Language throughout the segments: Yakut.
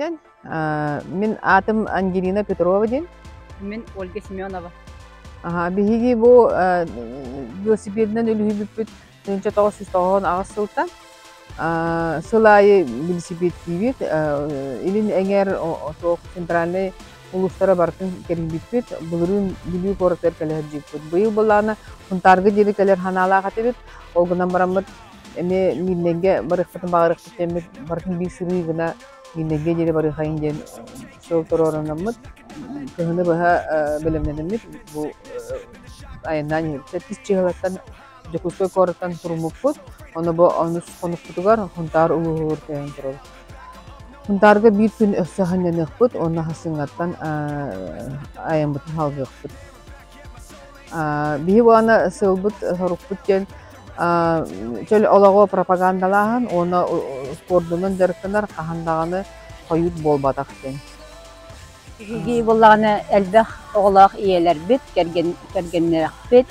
күнүнэн. Мин аатым Ангелина Петрова диэн. Мин Ольга Семенова. Биһиги бу велосипедынан үлүһүйбүппүт 1998 сылтан. Сыл аайы велосипедтиибит. Илин эҥэр туох центральнай улуустара барытын кэрийбиппит. Былырыын Бүлүү куоратыгар кэлэ сылдьыбыппыт. Быйыл былаана Сунтаарга диэри кэлэр санаалаах этибит. Ол гынан бараммыт эмиэ Миирнэйгэ барыахпытын баҕарыахпыт диэммит барытын биир сырыы гына Миирнэйгэ диэри барыахайын диэн сыл туруорунаммыт, кыһыны быһа бэлэмнэнэммит бу айаннаан иһэбит. Сэттис чыһылаттан Дьокуускай куораттан туруммуппут, ону бу онус хонукпутугар Сунтаар улууһугар кэлэн турабыт. Сунтаарга биир күн өссө сынньаныахпыт уонна сарсыҥҥаттан айаммытын салгыахпыт. Биһи уонна сыалбыт-сорукпут диэн чөл олоҕу пропагандалааһын уонна спордунан дьарыктанар хаһан даҕаны хойут буолбатах диэн. Биһиги буоллаҕына элбэх оҕолоох ийэлэрбит, кэргэннээхпит.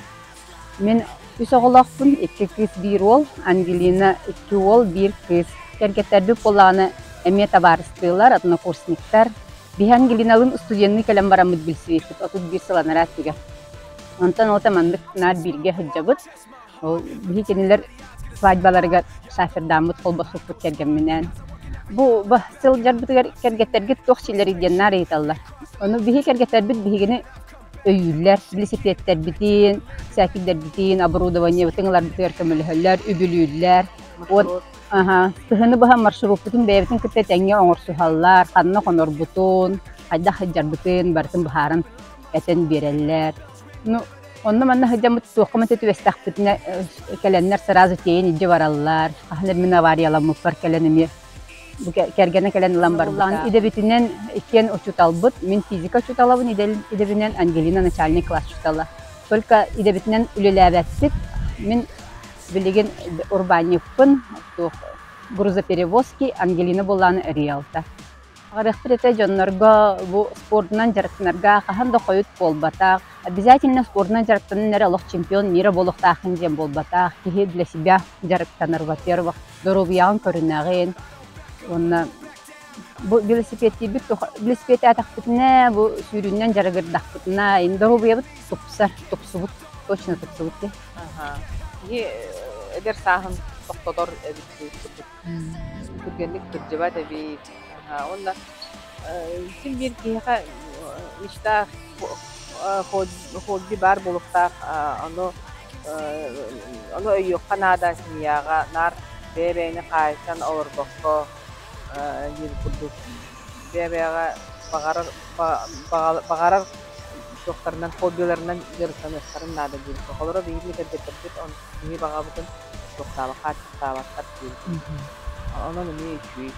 Мин үс оҕолоохпун, икки кыыс, биир уол. Ангелина икки уол, биир кыыс. Кэргэттэрбит буоллаҕына эмиэ табаарыстыылар, однокурсниктар. Биһи Ангелиналыын студенныы кэлэн бараммыт билсибиппит 31 сыл анараа өттүгэр. Онтон ол маннык наар бииргэ сылдьабыт. Ол биһи кинилэр свадьбаларыгар шафердааммыт холбосуппут кэргэмминээн. Бу сылдьарбытыгар кэргэттэргит туох силэрий диэн наар ыйыталлар. Ону биһи кэргэттэрбит биһигини өйүүллэр, велосипедтэрбитин, сээкэйдэрбитин, оборудованиебытын ыларбытыгар көмөлөһөллөр, үбүлүүллэр. Вот кыһыны быһа маршруппутун бэйэбитин кытта тэҥҥэ оҥорсуһаллар, ханна хонорбутун, хайдах сылдьарбытын барытын быһааран этэн биэрэллэр. Ну, онно-манна сылдьаммыт туохха эмэ түбэстэхпитинэ кэлэннэр сразу тиэйэн илдьэ бараллар. Хаһан эрэ мин авариялαμмыппар кэлэн эмиэ бу кэргэнэ кэлэн ылан барбыта. Идэбитинэн иккиэн учууталбыт. Мин физика учууталабын идэбинэн, Ангелина начальный класс учуутала. Только идэбитинэн үлэлээбэппит. Мин билигин урбаанньыкпын, туох грузоперевозки, Ангелина буоллаҕына риэлтор. Баҕарыахпыт этэ дьоннорго бу спордунан дьарыктанарга хаһан да хойут буолбатах. Обязательно спордунан дьарыктанан эрэ олох чемпион мира буолуохтааххын диэн буолбатах. Киһи для себя дьарыктанар, во-первых, доруобуйаҕын көрүнэҕин уонна бу велосипедтиирбит велосипедтээтэхпитинэ, бу сүүрүүнэн дьарыгырдахпытына, доруобуйабыт тупсар, тупсубут, точно тупсубут дии. Киһи эдэр сааһын тохтотор эбит курдук. Түргэнник кырдьыбат эбит. Уонна син биир киһиэхэ мечта хобби баар буолуохтаах. Ону ону өйүөххэ наада семьяҕа наар бэйэ-бэйэни хаайсан олорбокко диир курдук бэйэ-бэйэҕэ баҕарар баҕарар туохтарынан хоббиларынан дьарыктаныахтарын наада диир. Оҕолоро биһиги кэргэттэрбит киһи баҕабытын туохтаабат хааччахтаабаттар диир. Онон эмиэ үчүгэй.